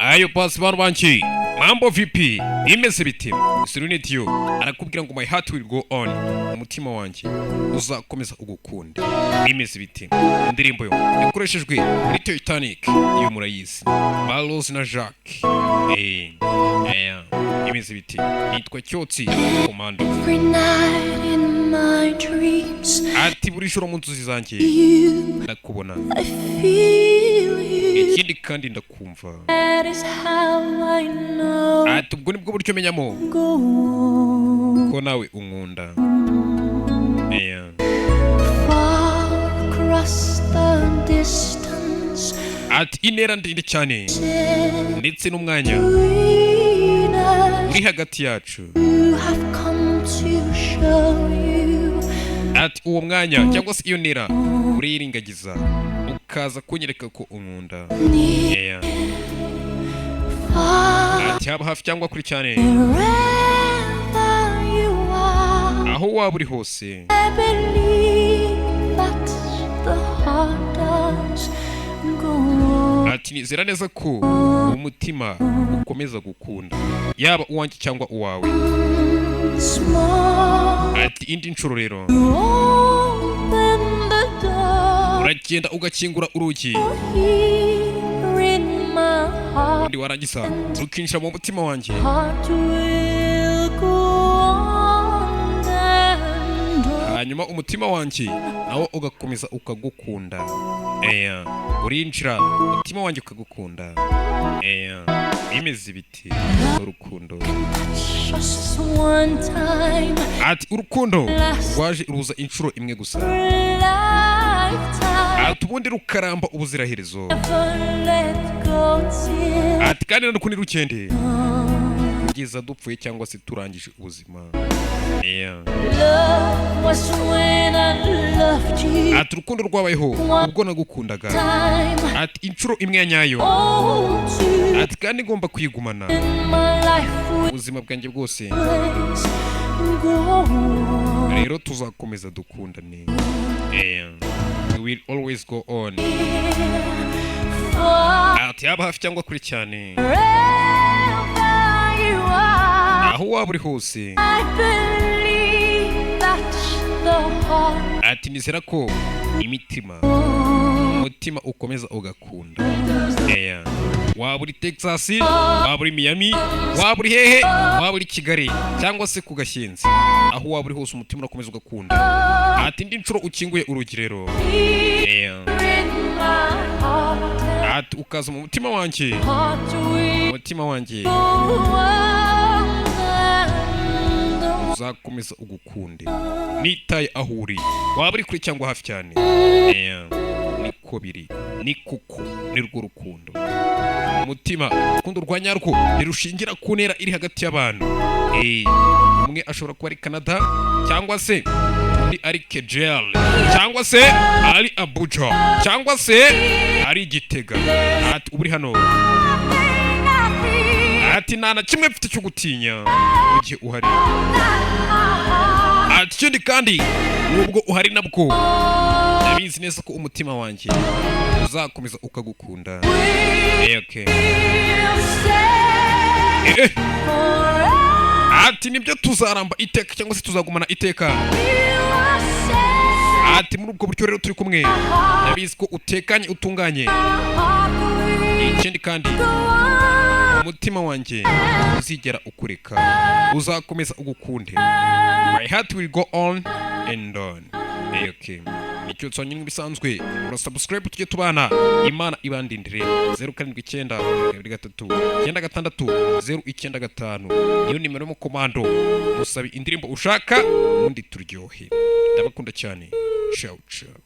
Ayo pasi, bantu banki, mambo vipi? Imeze bite? Celine Dion arakubwira ngo "My heart will go on", umutima wanjye uzakomeza ugukunda. Imeze bite? Indirimbo yo yakoreshejwe muri Titanic, iyo murayizi, ba Rose na Jack. Imeze bite? Nitwa Cyotsi Komando. Every night in my dreams, Ati buri joro mu nzozi zanjye you, ndakubona. I feel you. Ikindi kandi ndakumva. That is how I know. Ati ubwo nibwo buryo menyamo Go on. ko nawe unkunda. Far across the distance Ati intera ndende cyane ndetse n'umwanya between us, uri hagati yacu. you have come to show you. Ati uwo mwanya cyangwa se iyo ntera uriyirengagiza ukaza kunyereka ko unkunda. Near, far, Ati haba hafi cyangwa kure cyane, wherever you are, aho waba uri hose, I believe that the heart does go on. Ati nizera neza ko umutima ukomeza gukunda, yaba uwanjye cyangwa uwawe. Small, Ati indi nshuro rero you open the door uragenda ugakingura urugi, here in my heart. Ubundi warangiza ukinjira mu mutima wanjye. Heart will go on and on. Hanyuma umutima wanjye nawo ugakomeza ukagukunda. Eya, urinjira umutima wanjye ukagukunda. Eya, bimeze biti urukundo? Just one time, Ati urukundo rwaje ruza inshuro imwe gusa, lifetime. Ati ubundi rukaramba ubuziraherezo. Never let go till Ati kandi narukundi rukende kugeza dupfuye cyangwa se turangije ubuzima. Love was when I loved you. Ati urukundo rwabayeho ubwo nagukundaga. Time. Ati inshuro imwe ya nyayo. Oh, to Ati kandi ngomba kuyigumana my life will ubuzima bwanjye bwose. go on. Rero tuzakomeza dukundane. We will always go on. Forever Ati yaba hafi cyangwa kure cyane, you are, aho waba uri hose, I believe that the heart ati nizera ko imitima, umutima ukomeza ugakunda. Waba uri Texas, waba uri Miami, waba uri hehe, waba uri Kigali cyangwa se ku Gashyinzi, aho waba uri hose umutima urakomeza ugakunda. Ati indi nshuro ukinguye urugi rero, in my heart, ati ukaza mu mutima wanjye, heart will umutima wanjye go on and on. Uzakomeza ugukunde nitaye aho uri, waba uri kure cyangwa hafi cyane. Niko biri, ni kuko ni rwo rukundo. Umutima, urukundo rwa nyarwo ntirushingira ku ntera iri hagati y'abantu. Umwe ashobora kuba ari Canada cyangwa se undi ari Kejel cyangwa se ari Abuja cyangwa se ari Gitega. Ati uba uri hano, ati nta na kimwe mfite cyo gutinya mu gihe uhari. Ati ikindi kandi nubwo uhari nabwo ndabizi neza ko umutima wanjye uzakomeza ukagukunda. Okay. Ati nibyo, tuzaramba iteka cyangwa se tuzagumana iteka. Ati muri ubwo buryo rero turi kumwe, ndabizi ko utekanye, utunganye. Ikindi kandi umutima wanjye uzigera ukureka, uzakomeza ugukunde. My heart will go on and on. Okay. Icyo nsonye nk'ibisanzwe, urasubscribe tujye tubana. Imana ibandindire. 0792396095 niyo nimero y'umukomando. Musabe indirimbo ushaka, ubundi turyohe. Ndabakunda cyane. Ciao ciao.